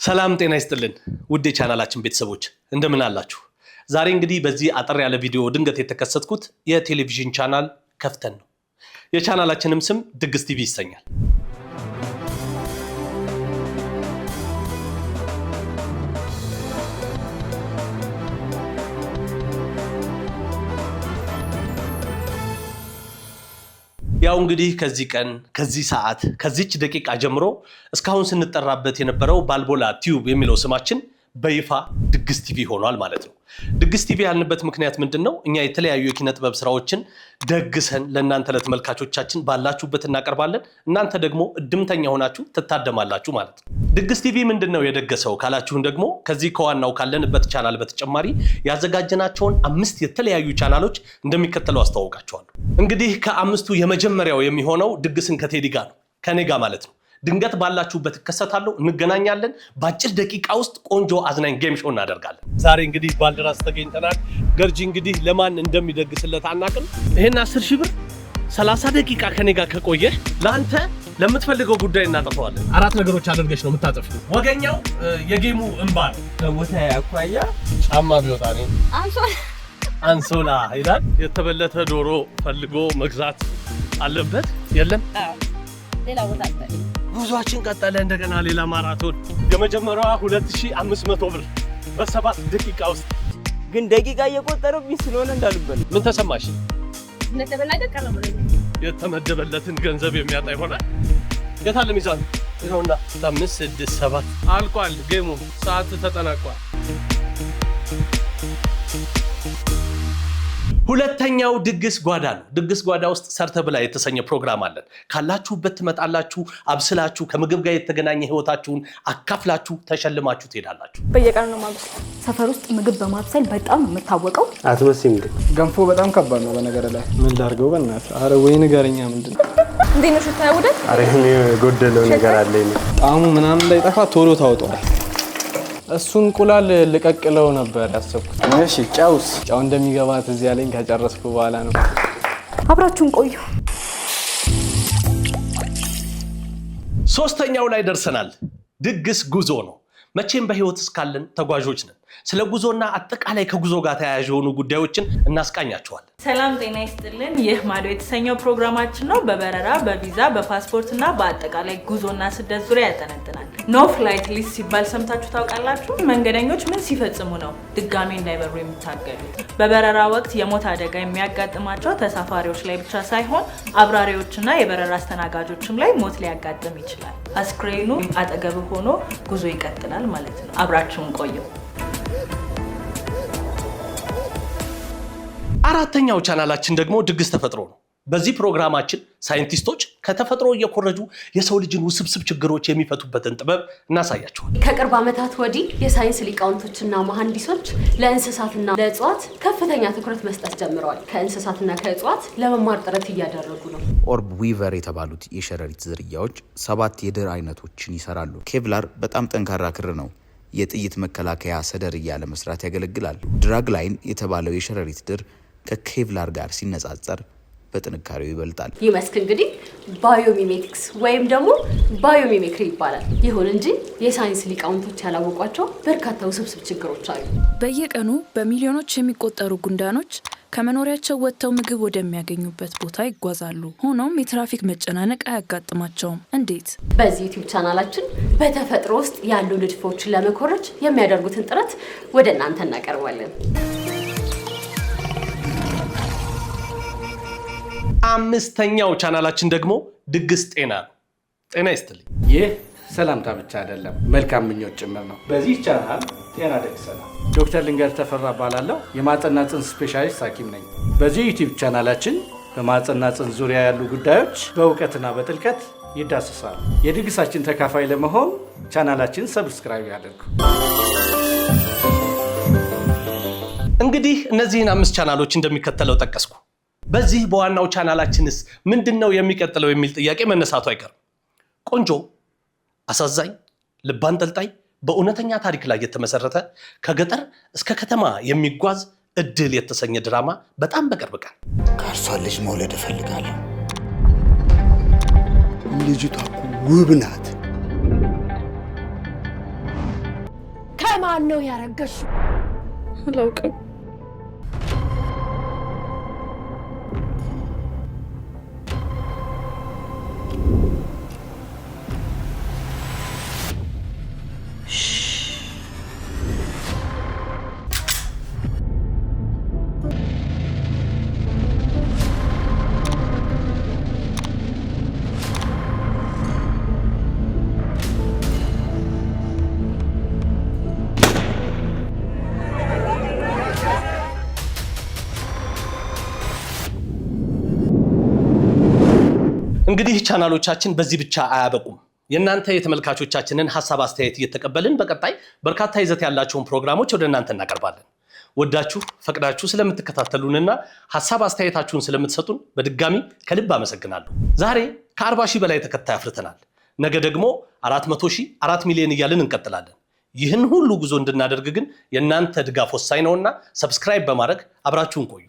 ሰላም ጤና ይስጥልን ውድ የቻናላችን ቤተሰቦች፣ እንደምን አላችሁ? ዛሬ እንግዲህ በዚህ አጠር ያለ ቪዲዮ ድንገት የተከሰትኩት የቴሌቪዥን ቻናል ከፍተን ነው። የቻናላችንም ስም ድግስ ቲቪ ይሰኛል። ያው እንግዲህ ከዚህ ቀን፣ ከዚህ ሰዓት፣ ከዚች ደቂቃ ጀምሮ እስካሁን ስንጠራበት የነበረው ባልቦላ ቲዩብ የሚለው ስማችን በይፋ ድግስ ቲቪ ሆኗል ማለት ነው። ድግስ ቲቪ ያልንበት ምክንያት ምንድን ነው? እኛ የተለያዩ የኪነ ጥበብ ስራዎችን ደግሰን ለእናንተ ለተመልካቾቻችን ባላችሁበት እናቀርባለን። እናንተ ደግሞ እድምተኛ ሆናችሁ ትታደማላችሁ ማለት ነው። ድግስ ቲቪ ምንድን ነው የደገሰው ካላችሁን ደግሞ ከዚህ ከዋናው ካለንበት ቻናል በተጨማሪ ያዘጋጀናቸውን አምስት የተለያዩ ቻናሎች እንደሚከተለው አስተዋውቃቸዋለሁ። እንግዲህ ከአምስቱ የመጀመሪያው የሚሆነው ድግስን ከቴዲ ጋር ነው፣ ከኔ ጋር ማለት ነው። ድንገት ባላችሁበት እከሰታለሁ፣ እንገናኛለን። በአጭር ደቂቃ ውስጥ ቆንጆ አዝናኝ game show እናደርጋለን። ዛሬ እንግዲህ ባልደራስ ተገኝተናል። ገርጂ እንግዲህ ለማን እንደሚደግስለት አናቅም። ይሄን 10,000 ብር 30 ደቂቃ ከኔ ጋር ከቆየህ ለአንተ ለምትፈልገው ጉዳይ እናጠፈዋለን። አራት ነገሮች አድርገሽ ነው የምታጠፊው። ወገኛው የ game ኡ እንባ ነው። ከቦታ አኳያ ጫማ ቢወጣ እኔ አንሶላ ይላል። የተበለተ ዶሮ ፈልጎ መግዛት አለበት። የለም። ሌላ ቦታ አልፈልግም። ጉዟችን ቀጠለ። እንደገና ሌላ ማራቶን። የመጀመሪያዋ 2500 ብር በ7 ደቂቃ ውስጥ። ግን ደቂቃ እየቆጠረብኝ ስለሆነ እንዳልበል። ምን ተሰማሽ? እንደተበላደ ቀረ ብሎኛል። የተመደበለትን ገንዘብ የሚያጣ ይሆናል። የታለ ሚዛኑ? ይኸውና አምስት፣ ስድስት፣ ሰባት አልቋል። Game ኡ ሰዓት ተጠናቋል። ሁለተኛው ድግስ ጓዳ ነው። ድግስ ጓዳ ውስጥ ሰርተ ብላ የተሰኘ ፕሮግራም አለን። ካላችሁበት ትመጣላችሁ፣ አብስላችሁ ከምግብ ጋር የተገናኘ ህይወታችሁን አካፍላችሁ ተሸልማችሁ ትሄዳላችሁ። በየቀኑ ነው ማበስለው። ሰፈር ውስጥ ምግብ በማብሰል በጣም ነው የምታወቀው። አትመስይም ግን። ገንፎ በጣም ከባድ ነው በነገር ላይ። ምን ላድርገው በእናትህ? አረ ወይ ንገረኛ፣ ምንድን ነው? እንዴት ነው ሽታ ያውዳል? አረ እኔ የጎደለው ነገር አለ እኔ። ጣዕሙ ምናምን እንዳይጠፋ ቶሎ ታውጠዋል። እሱ እንቁላል ልቀቅለው ነበር ያሰብኩት። እሺ ጨውስ? ጨው እንደሚገባ ትዝ ያለኝ ከጨረስኩ በኋላ ነው። አብራችሁን ቆዩ። ሶስተኛው ላይ ደርሰናል። ድግስ ጉዞ ነው። መቼም በህይወት እስካለን ተጓዦች ነን። ስለ ጉዞና አጠቃላይ ከጉዞ ጋር ተያያዥ የሆኑ ጉዳዮችን እናስቃኛቸዋለን። ሰላም ጤና ይስጥልን። ይህ ማዶ የተሰኘው ፕሮግራማችን ነው። በበረራ፣ በቪዛ፣ በፓስፖርት እና በአጠቃላይ ጉዞና ስደት ዙሪያ ያጠነጥናል። No flight list ሲባል ሰምታችሁ ታውቃላችሁ? መንገደኞች ምን ሲፈጽሙ ነው ድጋሜ እንዳይበሩ የሚታገዱት? በበረራ ወቅት የሞት አደጋ የሚያጋጥማቸው ተሳፋሪዎች ላይ ብቻ ሳይሆን አብራሪዎችና የበረራ አስተናጋጆችም ላይ ሞት ሊያጋጥም ይችላል። አስክሬኑ አጠገብ ሆኖ ጉዞ ይቀጥላል ማለት ነው። አብራችሁን ቆዩ። አራተኛው ቻናላችን ደግሞ ድግስ ተፈጥሮ ነው። በዚህ ፕሮግራማችን ሳይንቲስቶች ከተፈጥሮ እየኮረጁ የሰው ልጅን ውስብስብ ችግሮች የሚፈቱበትን ጥበብ እናሳያቸዋል። ከቅርብ ዓመታት ወዲህ የሳይንስ ሊቃውንቶችና መሐንዲሶች ለእንስሳትና ለእጽዋት ከፍተኛ ትኩረት መስጠት ጀምረዋል። ከእንስሳትና ከእጽዋት ለመማር ጥረት እያደረጉ ነው። Orb weaver የተባሉት የሸረሪት ዝርያዎች ሰባት የድር አይነቶችን ይሰራሉ። Kevlar በጣም ጠንካራ ክር ነው። የጥይት መከላከያ ሰደርያ ለመስራት ያገለግላል። Dragline የተባለው የሸረሪት ድር ከ Kevlar ጋር ሲነጻጸር በጥንካሬው ይበልጣል። ይህ መስክ እንግዲህ biomimetics ወይም ደግሞ biomimicry ይባላል። ይሁን እንጂ የሳይንስ ሊቃውንቶች ያላወቋቸው በርካታ ውስብስብ ችግሮች አሉ። በየቀኑ በሚሊዮኖች የሚቆጠሩ ጉንዳኖች ከመኖሪያቸው ወጥተው ምግብ ወደሚያገኙበት ቦታ ይጓዛሉ። ሆኖም የትራፊክ መጨናነቅ አያጋጥማቸውም። እንዴት? በዚህ ዩቲዩብ ቻናላችን በተፈጥሮ ውስጥ ያሉ ንድፎችን ለመኮረጅ የሚያደርጉትን ጥረት ወደ እናንተ እናቀርባለን። አምስተኛው ቻናላችን ደግሞ ድግስ ጤና ነው። ጤና ይስጥልኝ። ይህ ሰላምታ ብቻ አይደለም፣ መልካም ምኞት ጭምር ነው። በዚህ ቻናል ጤና ደግሰናል። ዶክተር ልንገር ተፈራ እባላለሁ። የማህፀንና ጽንስ ስፔሻሊስት ሐኪም ነኝ። በዚህ ዩቲዩብ ቻናላችን በማህፀንና ጽንስ ዙሪያ ያሉ ጉዳዮች በእውቀትና በጥልቀት ይዳሰሳሉ። የድግሳችን ተካፋይ ለመሆን ቻናላችን subscribe ያድርጉ። እንግዲህ እነዚህን አምስት ቻናሎች እንደሚከተለው ጠቀስኩ። በዚህ በዋናው ቻናላችንስ ምንድን ነው የሚቀጥለው የሚል ጥያቄ መነሳቱ አይቀርም። ቆንጆ፣ አሳዛኝ፣ ልብ አንጠልጣይ፣ በእውነተኛ ታሪክ ላይ የተመሰረተ ከገጠር እስከ ከተማ የሚጓዝ እድል የተሰኘ ድራማ በጣም በቅርብ ቀን። ከእርሷ ልጅ መውለድ እፈልጋለሁ። ልጅቷ እኮ ውብ ናት። ለማን ነው ያረገዝሽው? አላውቅም። እንግዲህ ቻናሎቻችን በዚህ ብቻ አያበቁም። የእናንተ የተመልካቾቻችንን ሀሳብ አስተያየት እየተቀበልን በቀጣይ በርካታ ይዘት ያላቸውን ፕሮግራሞች ወደ እናንተ እናቀርባለን። ወዳችሁ ፈቅዳችሁ ስለምትከታተሉንና ሀሳብ አስተያየታችሁን ስለምትሰጡን በድጋሚ ከልብ አመሰግናለሁ። ዛሬ ከ40 ሺህ በላይ ተከታይ አፍርተናል። ነገ ደግሞ 400 ሺህ፣ 4 ሚሊዮን እያልን እንቀጥላለን። ይህን ሁሉ ጉዞ እንድናደርግ ግን የእናንተ ድጋፍ ወሳኝ ነውና subscribe በማድረግ አብራችሁን ቆዩ።